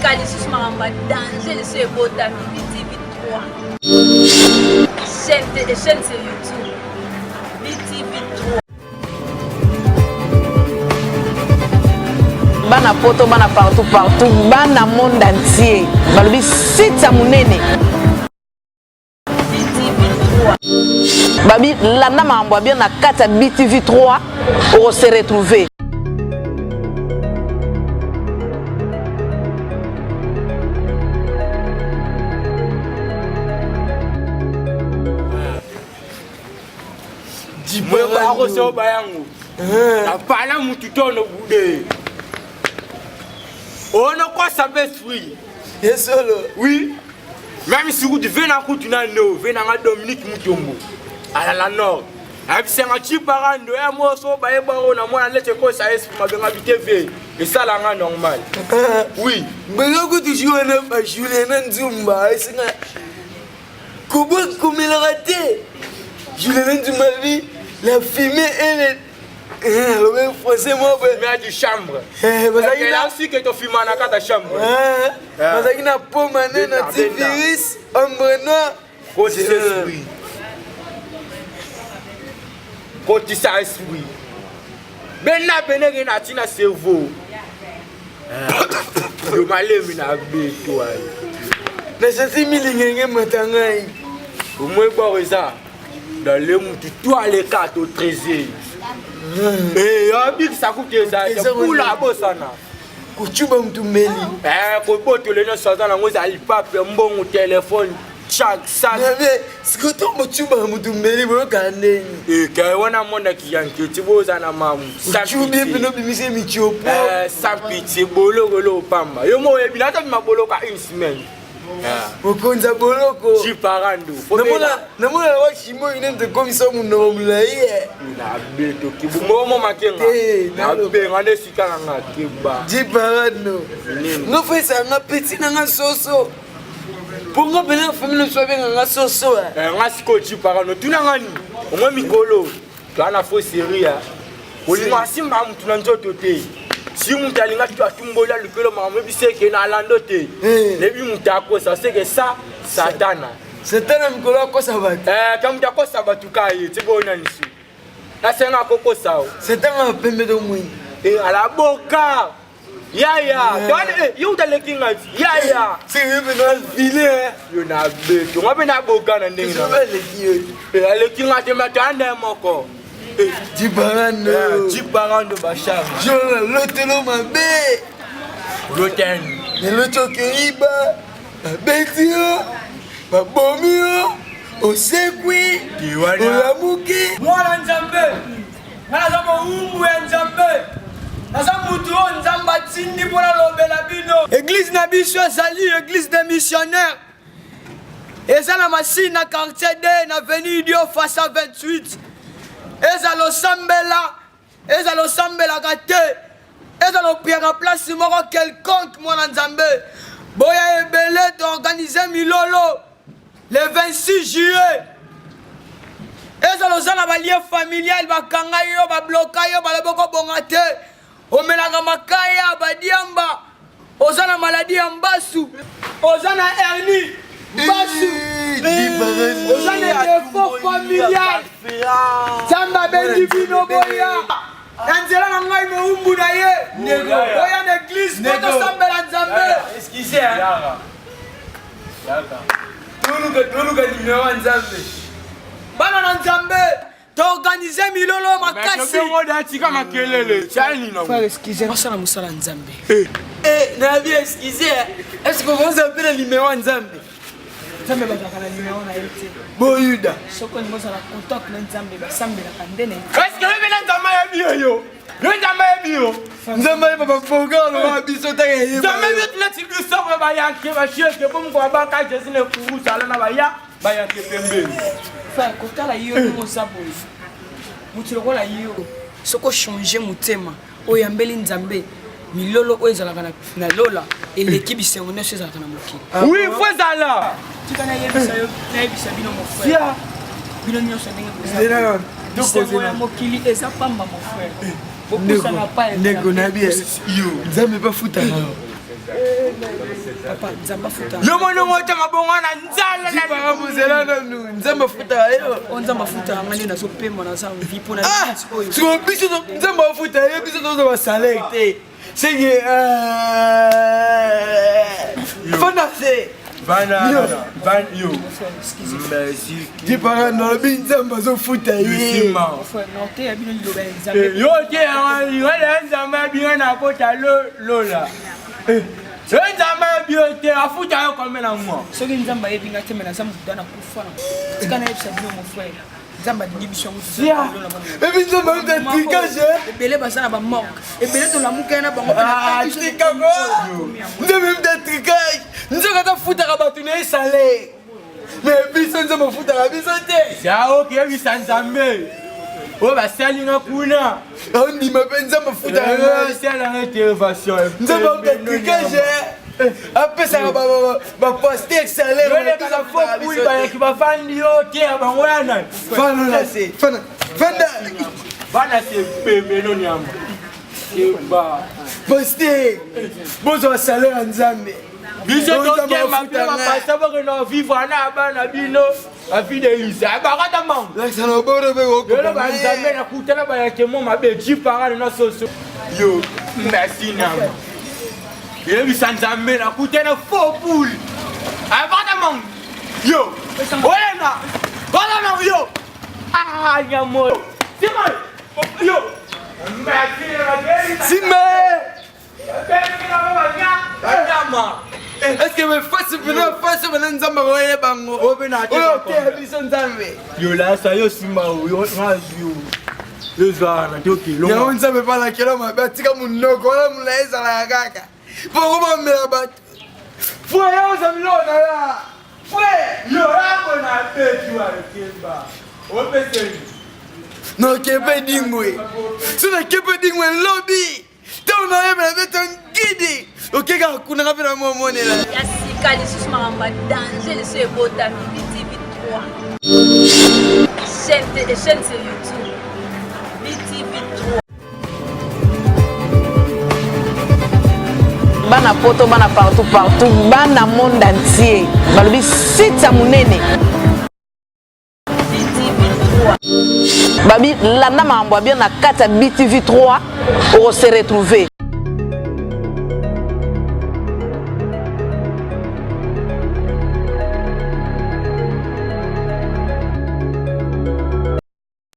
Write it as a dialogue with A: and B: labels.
A: sika lisusu makambo ya danger lisusu ebotami BTV 3 chaîne chaîne sur YouTube BTV 3
B: bana poto bana partout partout bana monde entier balobi site ya monene babi landa makambo ya bien na kati ya btv 3 okose retrouver.
C: Akosoba yango apala mutu tono bude onokosa mpe esprit
D: esolo
C: oui meme sikutu ve na kutu na no ve nanga Dominique Mutombo alala nord ayebisanga ciparando ya moso bayebako na mwana neti ekosa esprit mabenga bitv esalanga normal oui.
D: Mbenge kutu juana bajuliana nzumba esinga kobo komelaka te juliana nzumba bi la fumée ele alobi français moko boye
C: mais du chambre
D: bazalaki na
C: sike tofima na kati ya chambre
D: bazalaki na poma ne na antivirus ombre noir.
C: Kotisa esprit, kotisa esprit bena beneke na ntina cerveau yo malemi na beto ayo
D: nasasi milingenge mata ngai
C: omoi bor eza dans le mutu to aleka to trésor abikisa kutu eza kula abosana
D: kocuba mutu mbeli
C: kobotole nyonso aza nango eza lipape mbongo telefone chak sak
D: sikoyo ntango bocubaka mutu mbeli boyokaka ndenge
C: ke wana monaki ya nketi boza na mamu
D: ocubi mpena obimisi mitiopo
C: sans pitié boloko eloko pamba yo moko oyebi natabima boloko une semaine
D: mokonzi ya boloko
C: jiparando
D: namona wa shimo ine tokomisa monoko molai
C: nabeto kibumomo makenga nabenga nde sika na nga keba
D: jiparando nga fesa nga peti na nga soso mpo nga mpena famille na biso abenga nga soso
C: nga sikoyo jiparando tuna nga nini omwe mikolo toa na fo serie ya kolinga asimba mutu na nzoto te si mutu alingaki atumboli alukelo makambo yebi seke na alando te nayebi mutu akosa seke sa satana
D: satana mikolo akosa bato
C: ka mutu akosa bato ka ye ti boyona lisu nasenga akokosa o
D: satana pembe to mwini
C: alaboka yaya yo uta aleki ngai ti yaya
D: file
C: yo na beto nga mpe naboka na ndenge aleki nga te mato ande moko
D: jibarando
C: jibarando bashar
D: jona lotelo mabe
C: loteni
D: lelo tokeyiba babeti yo babomi yo osekwi olamuki
E: mwana nzambe nga naza mowumbu ya nzambe naza mutu oyo nzambe atindi mpo nalobela bino eglize na biso ezali eglise des missionnaires eza na masine na quartier d na avenue idio fasa 28 ezala osambela ezala osambelaka te ezala opiaka place moko quelconque mwana nzambe boya ebele toorganize milolo le 26 juillet ezala oza na balie familial bakanga yo babloka yo balobi okobonga te omelaka makaya badiamba oza na maladi ya mbasu oza na hernie mbasu oza na defo familial nzambe abengi bino boya na nzela na ngai mowumbu na ye boya na eglise po tosambela nzambe
D: toluka nimero ya nzambe
E: bana na nzambe toorganize milolo makasi
C: tika makelele
E: frère excuse osala mosala nzambe
D: nayebi excuse est ce que okoza mpe na nimero ya nzambe
E: nzambe bazalaka na nimero na ye te
D: boyuda
E: soki olingi ozala contact na nzambe basambelaka nde na ye
C: est ce que oyebi na nzambe ayebi yo yo yo nzambe ayebi yo
D: nzambe ayeba baboga oloba biso ntango
C: nzambe yebi neti biso bayanke basheke po moko babaka jésus na ekurusu ala na baya bayanke pembeni
E: frère kotala yo ndenge oza boye moto lokola yo soki ochange motema oyambeli nzambe milolo oyo ezalaka na lola eleki bisengo nyonso ezalaka na mokili
C: oui fo ezala
E: tika nayebisa yo nayebisa bino mon frère bino nyonso ndenge boza bisengo ya mokili eza pamba mon frère bopusana pa
D: ndeko nayebi yo nzambe mpe afutaka yo.
E: Papa, Nzambe afuta.
C: Yo moni otanga bongo na nzala
D: na mozela nanu Nzambe afuta yo.
E: O Nzambe afuta nga nde nazopema naza vie mpo na
D: ah,
E: oyo.
D: Siko biso Nzambe afuta yo biso toza ba salaire te. Seke fanda se.
C: Bana ban yo. Merci.
D: Dipara nalobi Nzambe azofuta ye.
C: Yo te ya Nzambe abinga na kota lola. Eh, soki nzambe ayebi yo te afuta yo combien na mwa
E: soki nzambe ayebi nga te me naza moto na kufa na tika nayebisa bino mon frère nzambe alingi biso yango
D: ebi nzambe ayebi ta tricage
E: ebele baza na bamorgue ebele tolamuka na bango
D: ah, tikako nzambe ayebi ta tricage nzambe ata afutaka bato na ye salaire me biso nzambe afutaka biso te
C: zao okeyebisa nzambe oyo basali nga kuna
D: ondima mpe nzambe afutaka
C: osalanga intervention
D: nzambe afuta tricage apesaka bapaster
C: salaire fo bayaki bafandi yo te ya bango ya nani
D: fana na se fana fanda
C: bana se pembeno nyama eba
D: paster bozwa salaire ya nzambe
C: biso tokema bino bapasta bokenda vivre na bana bino bafidelise bakata mango
D: lakisa na boro mpe
C: lelo banzambe nakutana bayakemo mabe jiparane na soso yo merci nama yebisa nzambe nakutana faux poule abakata mango yo olena olena yo ah nyamo sima yo merci
D: sima est-ce que me face pena face pena nzambe akoyeba yango oyo oteya biso nzambe
C: yolasa yo nsima oyo yo ezala te
D: okelongo nzambe epalakela mabe atika monoko wana molai ezalaka kaka mpo komamela bato frère oza biloko na ya
C: frère yo yako na beti wa kemba opeseli
D: nokepe dingwe so nakepe dingwe lobi ntango nayebela mpe to ngidi okekaka kuna nga mpe na momonela
A: ya sika lisusu makambo ya danger lisusu ebotami btv 3 chaîne chaîne sur youtube btv 3
B: bana poto bana partout partout bana monde entier balobi site ya monene babi landa makambo ya bien na kati ya btv 3 okose retrouver.